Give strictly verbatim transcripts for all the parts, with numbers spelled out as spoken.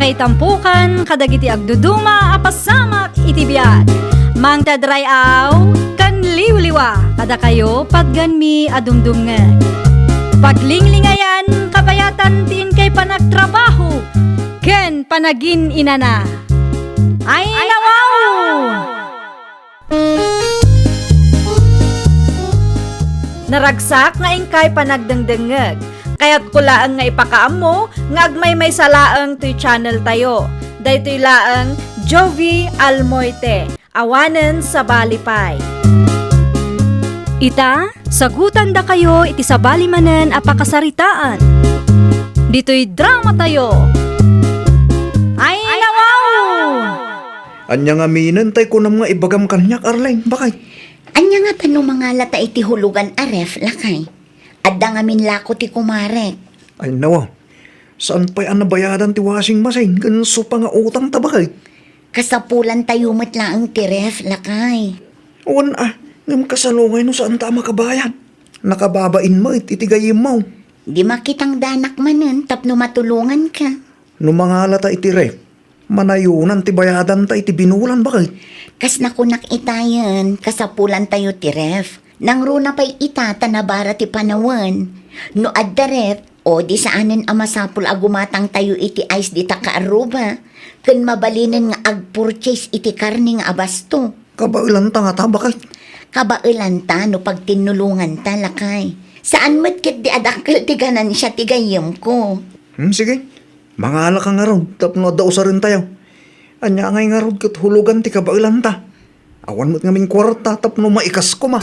Ay tampukan kadagiti agduduma a pasamak iti biag. Mangted ray-aw ken liwliwa kadakayo patgenmi a dumdumngeg. Paglinglingayan, kabayatan ti inkay panagtrabaho ken panagin-inana. Ay, nawaw! Naragsak nga inkay panagdengdengngeg. Kayatko laeng nga ipakaammo nga agmaymaysa laeng toy channel tayo. Daytoy laeng Jovi Almoite, awanen sabali pay. Ita, sagutandakayo iti sabali manen a pakasaritaan. Ditoy drama tayo. Ay, nawaw! Ania ngaminen tay kunam nga ibagam kaniak, Arlene? Bakay? Ania ngata no mangalata iti hulugan a ref, lakay? Adda ngamin lako ti kumarek. Ay, nawa. Saan pay a nabayadan ti washing machine ken sofa nga utangta, bakay? Kasapulantayo met laeng ti ref, lakay. Wen a, ngem kasalungay no saanta a makabayad. Nakababain met iti gayyemmo. Di makitang danak manen tapno matulonganka. No mangalata iti ref, manayonan ti bayadanta iti binulan, bakay? Kas nakunak itayen, kasapulantayo ti ref. Nangruna pay ita ta nabara ti panawen. No adda ref, o di saanen a masapul a gumatangtayo iti ice dita kaarruba, ken mabalinen nga agpurchase iti karne nga abasto. Kabaelanta ngata, bakay? Kabaelanta no pagtinnulonganta, lakay. Saan met ketdi a dakkel ti ganansia ti gayyemko. Hmm, sige. Mangalaka ngarud tapno adda usarentayo. Ania ngay ngarud ket hulugan ti kabaelanta? Awan met ngamin kuarta tapno maikas koma.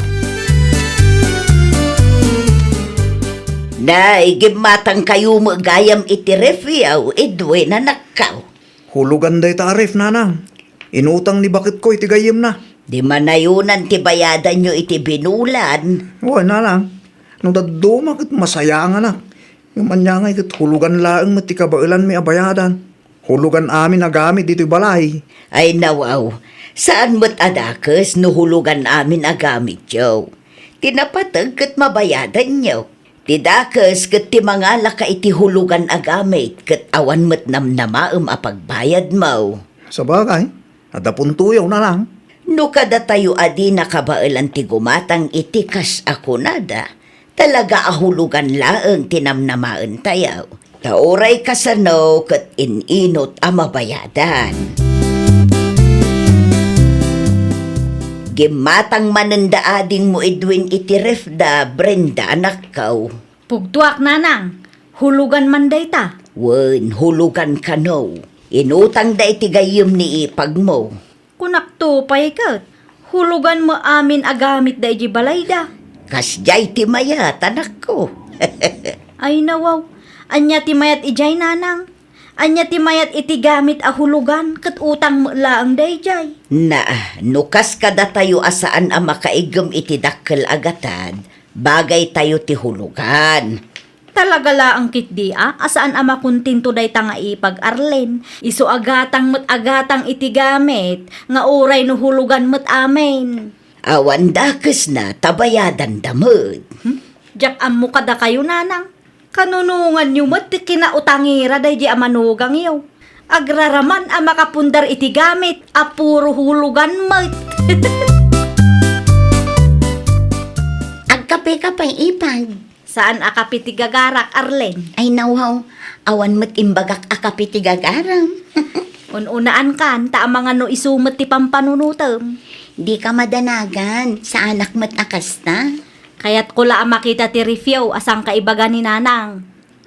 Nay, gimmatangkayo met gayam iti ref, Edwin, anakko. Hulugan dayta a ref, nanang. Inutang ni baketko iti gayyemna. Di manayonan ti bayadanyo iti binulan. Wen, nanang. No dadduma ket masayanganak. Ngem ania ngay ket hulugan laeng met ti kabaelanmi a bayadan. Hulugan amin a gamit ditoy balay. Ay, nawaw. Saan met a dakes no hulugan amin a gamityo. Ti napateg ket mabayadanyo. Ti dakes ket ti mangalaka iti hulugan a gamit ket awan met namnamaem a pagbayadmo. Sabagay, adda puntoyo, nanang. No kadatayo a di nakabaelan ti gumatang iti kas a kunada, talaga a hulugan laeng ti namnamaentayo. Ta uray kasano ket in-inut a mabayadan. Gimmatang manen da adingmo Edwin iti ref da, Brenda, anakko. Pugtoak, nanang. Hulugan man dayta. Wen, hulugan kano. Inutangda iti gayyem ni ipagmo. Kunakto pay ket, hulugan met amin a gamitda idiay balayda. Kasdiay ti mayat, anakko. Ay, nawaw. Ania ti mayat idiay, nanang? Ania ti mayat iti gamit a hulugan ket utang met laeng daydiay? Naa, no kas kadatayo a saan a makaiggem iti dakkel a gatad, bagaytayo ti hulugan. Talaga laeng ketdi a, a saan a makontento dayta nga ipag, Arlene. Isu a gatang met a gatang iti gamit, nga uray no hulugan met amin. Awan dakesna ta bayadanda met. Hmm? Diak ammo kadakayo, nanang. Kanunonganyo met ti kinautangera daydiay a manugangyo. Agraraman a makapundar iti gamit a puro hulugan met. Agkapeka pay, ipag? Saan a kape ti gagarak, Arlene. Ay, nawaw. Awan met imbagak a kape ti gagaram. Un-unaankan, ta amangan no isu met ti pampanunotem. Dika madanagan, saanak met a kasta. Kayatko la a makita ti refyo a saan kaibaga ni nanang.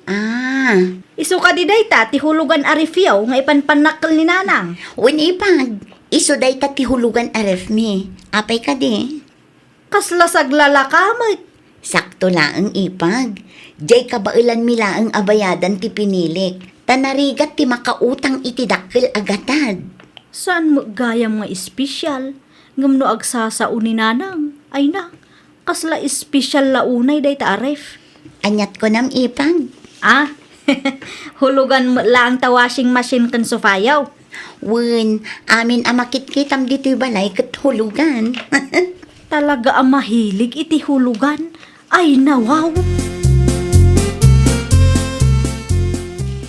Ah. Isu kadi dayta ti hulugan a refyo nga ipanpannakkel ni nanang? Wen, ipag, isu dayta ti hulugan a refmi. Apay kadi? Kasla saglalaka met. Sakto laeng, ipag. Diay kabaelanmi laeng a bayadan ti pinilik. Ta narigat ti makautang iti dakkel a gatad. Saan met gayam nga espesyal? Ngem no agsasao ni nanang, ay na, kasla espesyal la unay dayta a ref. Aniat kunam, ipag? Ah, hulugan met laeng ta washing machine ken sofayo. Wen, amin a makitkitam ditoy balay ket hulugan. Talaga a mahilig iti hulugan. Ay, nawaw!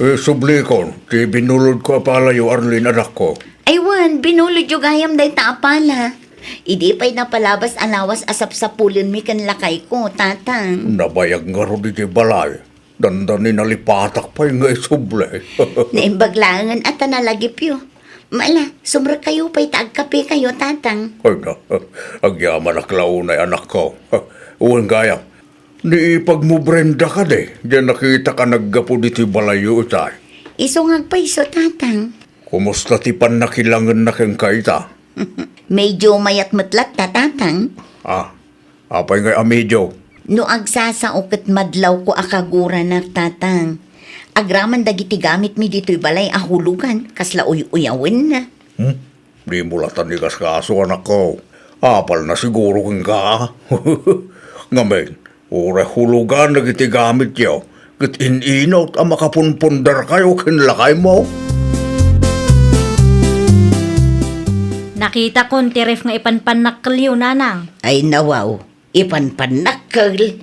Isublikon ti binulodko a palayo, Arlene, anakko. Ay wen, binulodyo gayam dayta a pala. Idi pay napalabas a lawas a sapsapulenmi ken lakayko, Tatang. Nabayag ngarud iti balay. Dandani nalipatak pay nga isubli. Naimbag laengen a ta nalagipyo. Mala, sumrekkayo pay ta agkapekayo, Tatang. Ay na, agyamanak la unay, anakko. Wen gayam, ni ipagmo Brenda kadi, diay nakitak a naggapu ditoy balayyo itay. Isu nga agpayso, Tatang. Kumusta ti pannakilangenna kenka ita? Medyo mayat met latta, Tatang. Ah, apay ngay a medyo? No agsasao ket madlawko a kaguranak, Tatang. Agraman dagiti gamitmi ditoy balay a hulugan, kasla uy-uyawenna. Hmm? Dimo latta ni kaskaso, anakko. Apalna siguro kenka, a? Ngamin, uray hulugan dagiti gamityo, ket in-inut a makapunpundarkayo ken lakaymo. Nakitakon ti ref nga ipanpannakkelyo, Nanang. Ay, nawaw, ipanpannakkel?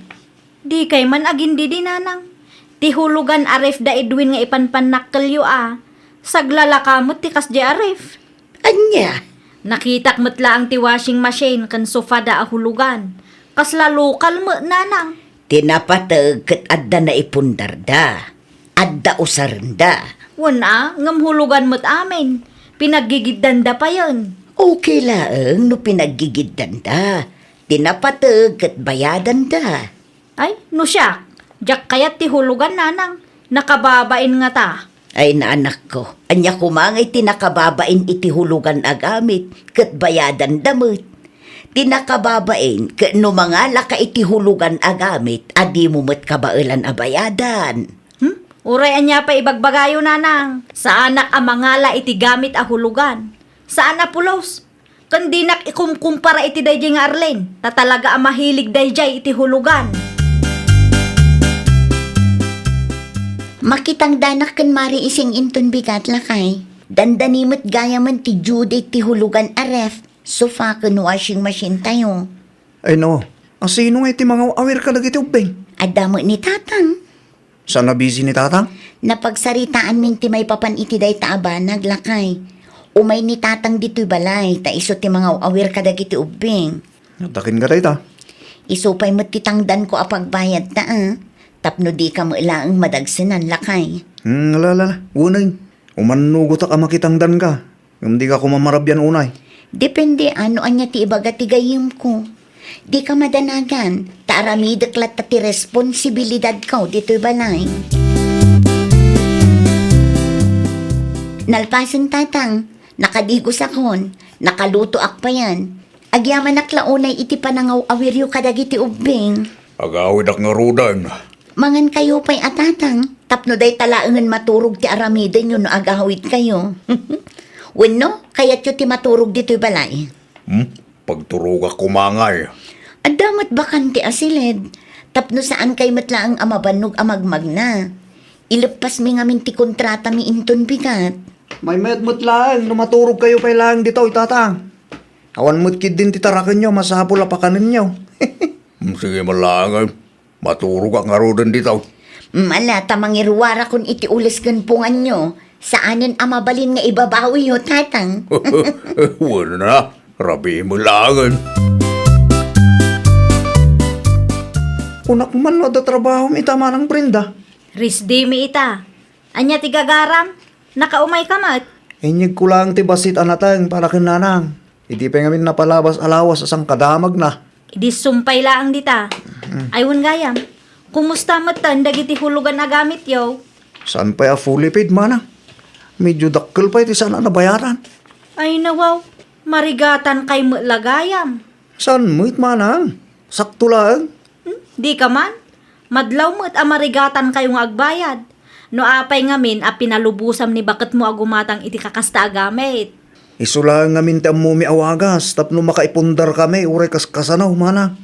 Dikay man agindidi, Nanang. Ti hulugan a ref da Edwin nga ipanpannakkelyo a, saglalaka met ti kasdiay a ref. Ania? Nakitak met laeng ti washing machine ken sofa da a hulugan. Kasla lokal met, Nanang. Ti napateg ket adda naipundarda. Adda usarenda. Wen a, ngem hulugan met amin. Pinaggigiddanda payen. Okay laeng no pinaggigiddanda. Ti napateg ket bayadanda. Ay, no siak, diak kayat ti hulugan, Nanang. Nakababain ngata. Ay, naanakko, ania koma ngay ti nakababain iti hulugan a gamit ket bayadanda met? Ti nakababain ket no mangalaka iti hulugan a gamit a dimo met kabaelan a bayadan. Hmm? Uray ania pay ibagbagayo, Nanang? Saanak a mangala iti gamit a hulugan. Saan a pulos. Ken dinak ikumkumpara iti daydiay nga Arlene, ta talaga a mahilig daydiay iti hulugan. Makitangdanak ken Mari Ising inton bigat, lakay. Dandani met gayamen ti due date ti hulugan a ref, sofa ken washing machine tayo. Ay no, asino nga iti mangaw-awir kadagiti ubbing? Adda met ni Tatang. Saan a busy ni Tatang? Napagsaritaanmin ti maipapan iti dayta a banag, lakay. Umay ni Tatang ditoy balay, ta isu ti mangaw-awir kadagiti ubbing. Adda kenka dayta? Isu pay met ti tangdanko a pagbayadta, a. Tapno dika met laeng madagsenan, lakay. Hmm, ala, ala, ala. Unay. Umannugotak a makitangdanka. Ngem dika koma marabian unay. Depende a no ania ti ibaga ti gayyemko. Dika madanagan, ta aramidek latta ti responsibilidadko ditoy balay. Nalpasen, Tatang, nakadigosakon, nakalutoak payen. Agyamanak la unay iti panangaw-awiryo kadagiti ubbing. Agawidak ngaruden. Mangankayo pay a, Tatang, tapno dayta laengen maturog ti aramidenyo no agawidkayo. Wenno, kayatyo ti maturog ditoy balay? Hmm? Pagturogak koma ngay. Adda met bakante a siled, tapno saankay met laeng a mabannog a magmagna. Ileppasmi ngamin ti kontratami inton bigat. Maymayat met laeng no maturogkayo pay laeng ditoy, Tatang. Awan met ketdin ti tarakenyo a masapul a pakanenyo. Hmm, sige man laeng. Maturogak ngaruden ditoy. Mala ta mangiruarakon iti ules ken punganyo. Saanen a mabalin nga ibabawiyo, Tatang. Wen a, rabii met laengen. Kunak man no adda trabahom ita, Manang Brenda. Risdimi ita. Ania ti gagaram? Nakaumay ka met? Inyegko laeng ti bassit a nateng para ken Nanang. Idi pay ngamin napalabas a lawas a sangkadamagna. Idi sumpay laeng dita. Mm. Ay, wen gayam. Kumusta metten dagiti hulugan a gamityo? Saan pay a fully paid, Manang? Medyo dakkel pay ti saan a nabayaran. Ay, nawaw. Marigatankay met la gayam. Saan met, Manang? Sakto laeng. Hmm? Di ka man? Madlaw met a marigatankayo nga agbayad. No apay ngamin a pinalubosam ni baketmo a gumatang iti kakasta a gamit? Isu laeng ngamin ti ammomi a wagas tapno makaipundarkami uray kaskasano, Manang.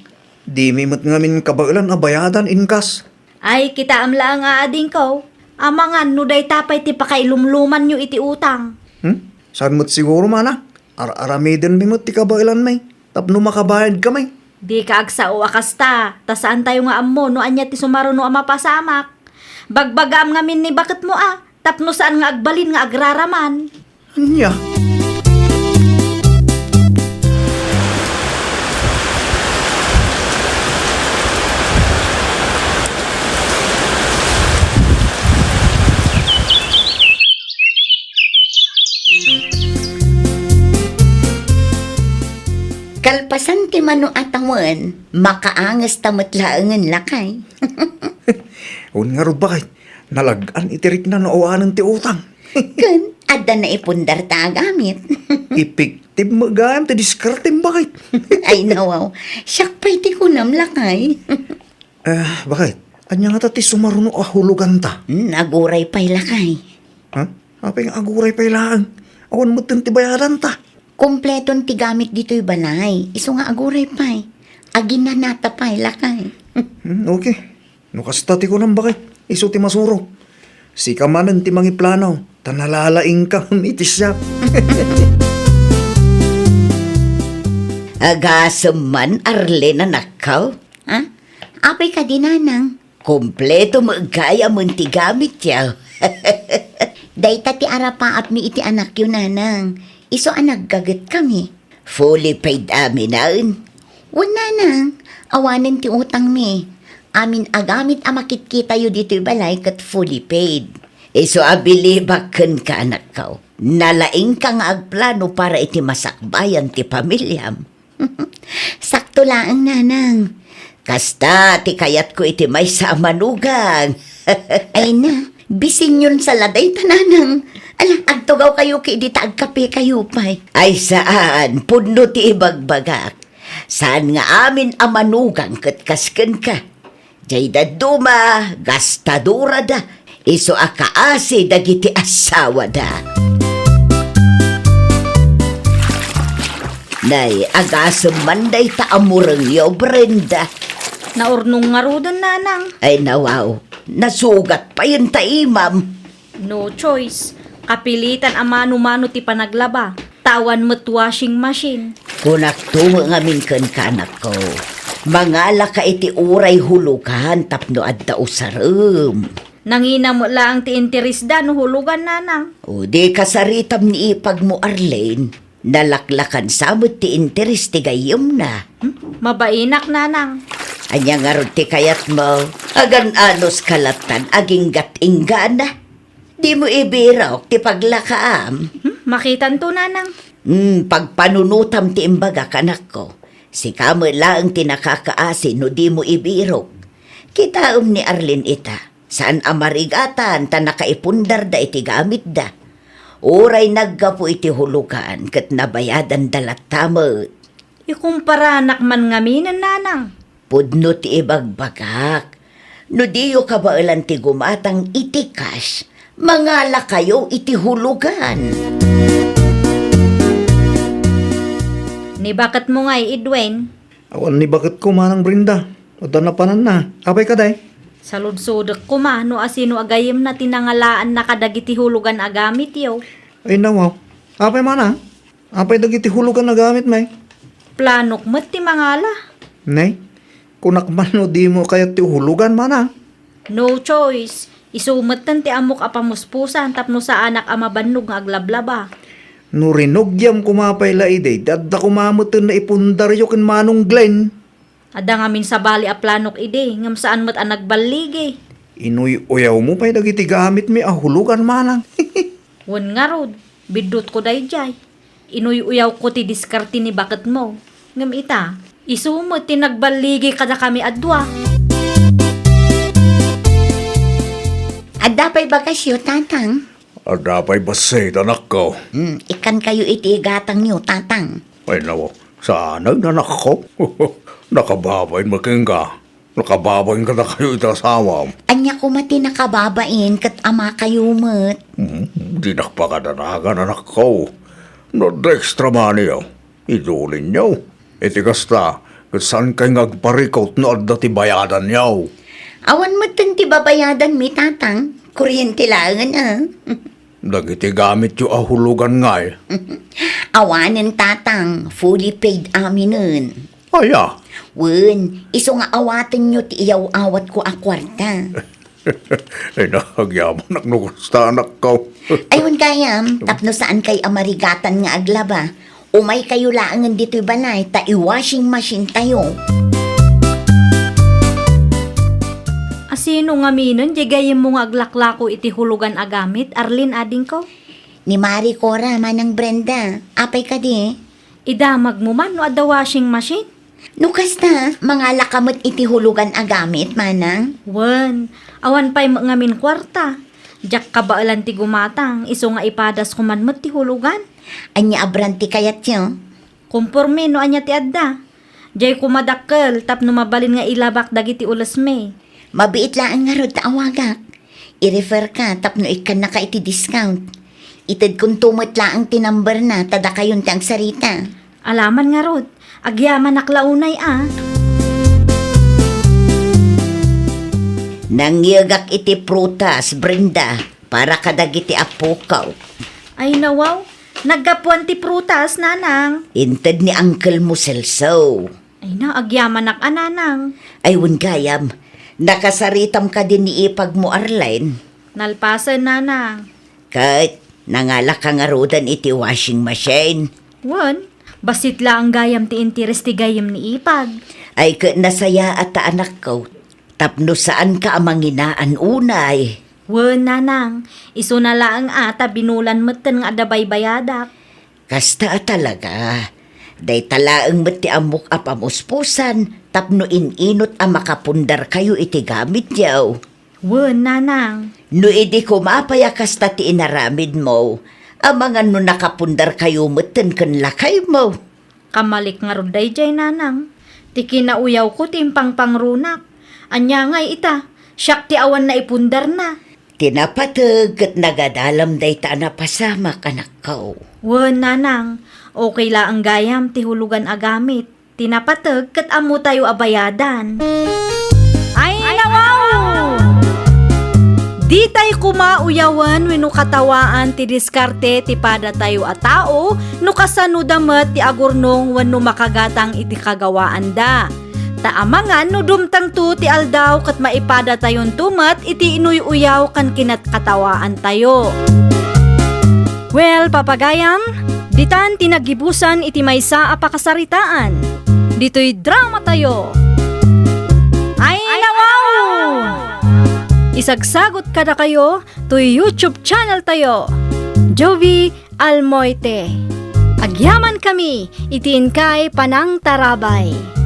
Dimi met ngamin kabaelan a bayadan inkas. Ay, kitaem laeng a adingko. Amangan no dayta pay ti pakailumlumanyo iti utang. Hmm? Saan met siguro, Manang? Ar-aramidenmi met ti kabaelanmi tapno makabayadkami. Dika agsao a kasta, ta saantayo nga ammo no ania ti sumaruno a mapasamak. Bagbagaam ngamin ni baketmo a, Tapno saan nga agbalin nga agraraman. Ania? Kalpasan ti mano a tawen, makaangesta met laengen, lakay. Wen ngarud, baket, nalag-an iti rikna no awanen ti utang. Ken adda naipundar ta agamit. Epektibo met gayam ti diskartem, baket. Ay, nawaw. Siak pay ti kunam, lakay. Eh, baket, ania ngata ti sumaruno a huloganta? Hmm, aguray pay, lakay. Ha? Apay nga aguray pay laeng? Awan metten ti bayadanta. Kompleton ti gamit ditoy balay. Isu nga aguray pay. Aginanata pay, lakay. Hmm, okay. No kasta ti kunam, baket, isu ti masurok. Sika manen ti mangiplano, ta nalalaingka iti siak. Agasem man, Arlene, anakko. Ha? Apay kadi, nanang? Kompleto met gayam ti gamityo. Dayta ti arapaapmi iti anakyo, nanang. Isu a naggagetkami. Fully paid aminen? Wen, nanang, awanen ti utangmi. Amin a gamit a makitkitayo ditoy balay ket fully paid. Isu a bilibak kenka, anakko. Nalaingka nga agplano para iti masakbayan ti pamiliam. Sakto laeng, nanang. Kasta ti kayatko iti maysa a manugang. Ay na, bisinyon sa la dayta, nanang. Ala, agtugawkayo ket dita agkapekayo pay. Ay saan, pudno ti ibagbagak. Saan nga amin a manugang ket kas kenka. Jay dadduma, gastadorada. Isu a kaasi dagiti assawada. Nay, agasem man dayta a murengyo, Brenda. Naurnong ngaruden, nanang. Ay, nawaw. Nasugat payen ta imam. No choice. Kapilitan a mano-mano ti panaglaba. Ta awan met washing machine. Kunakto ngamin kenka, anakko. Mangalaka iti uray hulugan tapno adda usarem. Nangina met laeng ti interesda no hulugan, nanang. O, di kasaritam ni ipagmo, Arlene. Nalaklakansa met ti interes ti gayyemna. Hmm? Mabainak, nanang. Ania ngarud ti kayatmo? Agan-anos ka lattan aginggat-inggana. Dimo ibirok ti paglakaam. Hmm? Makitanto, nanang. Hmm, pagpanunotam ti imbagak, anakko. Sika met laeng ti nakakaasi no dimo ibirok. Kitaem ni Arlene ita. Saan a marigatan ta nakaipundarda iti gamitda. Uray naggapu iti hulugan ket nabayadanda latta met. Ikumparanak man ngaminen, nanang. Pudno ti ibagbagak. No diyo kabaelan ti gumatang iti cash, mangalakayo iti hulugan. Ni baketmo ngay, Edwin? Awan ni baketko, Manang Brenda. Adda napananna. Apay kadi? Saludsodek koma no asino a gayyemna ti nangalaanna kadagiti hulugan a gamityo. Ay, nawaw. Apay, Manang? Apay dagiti hulugan a gamitmi? Planok met ti mangala. Nay, kunak man no dimo kayat ti hulugan, Manang. No choice. Isu metten ti ammok a pamuspusan tapno saanak a mabannog nga aglablaba. No rinugiam koma pay la idi, adda koma metten naipundaryo ken Manong Glenn. Adda ngamin sabali a planok idi, ngem saan met a nagballigi. Inuy-uyawmo pay dagiti gamitmi a hulugan, Manang. Wen ngarud, biddutko daydiay. Inuy-uyawko ti diskarte ni baketmo. Ngem ita, isu met ti nagballigi kadakami a dua. Adda pay bagasyo, Tatang? Adda pay bassit, anakko. Hmm, ikkankayo iti igatangyo, Tatang. Ay, nawaw. Saan, anakko? Nakababain met kenka. Nakababain kadakayo iti asawam. Ania koma ti nakababain ket amakayo met? Hmm, dinak pakadanagan, anakko. No adda extra money, oh, idulinyo. Iti kasta, ket saankay nga agparikut no adda ti bayadanyo. Awan metten ti babayadanmi, Tatang. Kuryente laengen, a. Dagiti gamityo a hulugan ngay? Awanen, Tatang. Fully paid aminen. Aya? Wen, isu nga awatenyo ti iyaw-awatko a kuarta. Ay na, agyamanak no kasta, anakko. Ay, wen gayam, tapno saankay a marigatan nga aglaba. Umaykayo laengen ditoy balay, ta i-washing machine tayo. Asino ngaminen diay gayyemmo nga aglaklako iti hulugan a gamit, Arlene, adingko? Ni Mari Cora, Manang Brenda. Apay kadi? Idamagmo man no adda washing machine? No kasta, mangalaka met iti hulugan a gamit, manang? Wen, awan pay met ngamin kuarta. Diak kabaelan ti gumatang, isu nga ipadasko man met ti hulugan. Ania a brand ti kayatyo? Komporme no ania ti adda. Diay koma dakkel tapno mabalin nga ilabak dagiti ulesmi. Mabiit laeng ngarud ta awagak. I-refer ka tapno ikkannaka iti discount. Itedkonto met laeng ti number na ta dakayon ti agsarita. Alaman ngarud, agyamanak la unay a. Nangyegak iti prutas, Brenda, para kadagiti appokaw. Ay, nawaw, naggapuan ti prutas, nanang. Inted ni uncle mo, Celso. Ay na, agyamanak a, nanang. Ay, wen gayam, nakasaritam kadi ni ipagmo, Arlene? Nalpasen, nanang. Ket nangalaka ngaruden iti washing machine? Wen, bassit laeng gayam ti interes ti gayyem ni ipag. Ay, ket nasayaat ta, anakko, tapno saanka a manginaan unay. Wen, nanang, isuna laeng a ta binulan metten nga adda baybayadak. Kasta a talaga. Dayta laeng met ti ammok a pamuspusan tapno in-inut a makapundarkayo iti gamityo. Wen, nanang. No idi koma pay a kasta ti inaramidmo, amangan no nakapundarkayo metten ken lakaymo. Kamalik ngarud daydiay, nanang. Ti kinauyawko ti impangpangrunak. Ania ngay ita, siak ti awan naipundarna. Ti napateg ket nagadalam dayta a napasamak, anakko. Wen, nanang, okay laeng gayam ti hulugan a gamit. Ti napateg ket ammotayo a bayadan. Ay, nawaw! Ditay koma uyawen wenno katawaan ti diskarte ti padatayo a tao no kasano da met ti agurnong wenno makagatang iti kagawaanda. Ta amangan no dumtengto ti aldaw ket maipadatayonto met iti inuy-uyaw ken kinatkatawaantayo. Well, papagayam, ditan ti naggibusan iti maysa a pakasaritaan. Ditoy dramatayo. Ay, nawaw! Isagsagut kadakayo toy YouTube channel tayo, Jovie Almoite. Agyamankami iti inkay panangtarabay.